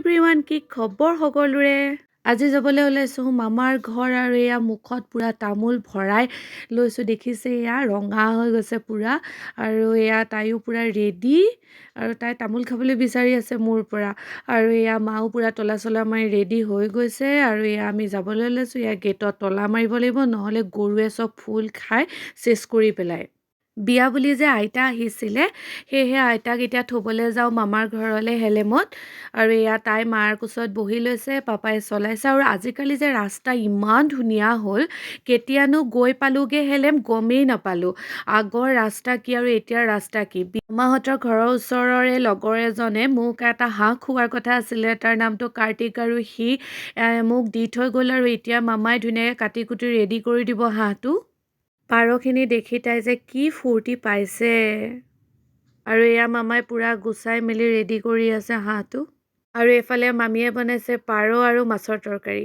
Everyone, কি খবৰ সকলোৰে? আজি যাবলৈ ওলাইছোঁ মামাৰ ঘৰ আৰু এয়া মুখত পূৰা তামোল ভৰাই লৈছোঁ। দেখিছে, এয়া ৰঙা হৈ গৈছে পূৰা। আৰু এয়া তাইও পূৰা ৰেডি আৰু তাই তামোল খাবলৈ বিচাৰি আছে মোৰ পৰা। আৰু এয়া মাও পূৰা তলা চলা মাৰি ৰেডি হৈ গৈছে আৰু এয়া আমি যাবলৈ ওলাইছোঁ। এয়া গেটত তলা মাৰিব লাগিব, নহ'লে গৰুৱে চব ফুল খাই চেচ কৰি পেলায়। বিয়া বুলি যে আইতা আহিছিলে, সেয়েহে আইতাক এতিয়া থ'বলৈ যাওঁ মামাৰ ঘৰলৈ হেলেমত। আৰু এয়া তাই মাৰ কোচত বহি লৈছে, পাপাই চলাইছে। আৰু আজিকালি যে ৰাস্তা ইমান ধুনীয়া হ'ল, কেতিয়ানো গৈ পালোগৈ হেলেম গমেই নাপালোঁ। আগৰ ৰাস্তা কি আৰু এতিয়াৰ ৰাস্তা কি! মামাহঁতৰ ঘৰৰ ওচৰৰে লগৰ এজনে মোক এটা হাঁহ খোৱাৰ কথা আছিলে। তাৰ নামটো কাৰ্তিক আৰু সি মোক দি থৈ গ'ল আৰু এতিয়া মামাই ধুনীয়াকৈ কাটি কুটি ৰেডি কৰি দিব হাঁহটো। পাৰখিনি দেখি তাই যে কি ফূৰ্তি পাইছে! আৰু এয়া মামাই পূৰা গুচাই মেলি ৰেডি কৰি আছে হাঁহটো। আৰু এইফালে মামীয়ে বনাইছে পাৰ আৰু মাছৰ তৰকাৰী,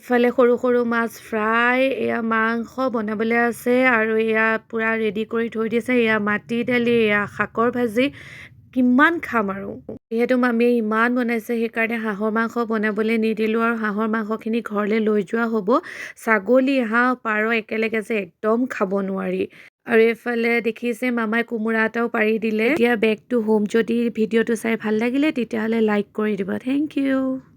ইফালে সৰু সৰু মাছ ফ্ৰাই, এয়া মাংস বনাবলৈ আছে আৰু এয়া পূৰা ৰেডি কৰি থৈ দিছে। এয়া মাটি দালি, এয়া শাকৰ ভাজি। কিমান খাম আৰু! যিহেতু মামীয়ে ইমান বনাইছে, সেইকাৰণে হাঁহৰ মাংস বনাবলৈ নিদিলোঁ আৰু হাঁহৰ মাংসখিনি ঘৰলৈ লৈ যোৱা হ'ব। ছাগলী, হাঁহ, পাৰ একেলগে যে একদম খাব নোৱাৰি। আৰু এইফালে দেখিছে, মামাই কোমোৰা এটাও পাৰি দিলে। এতিয়া বেক টু হোম। যদি ভিডিঅ'টো চাই ভাল লাগিলে, তেতিয়াহ'লে লাইক কৰি দিব। Thank U.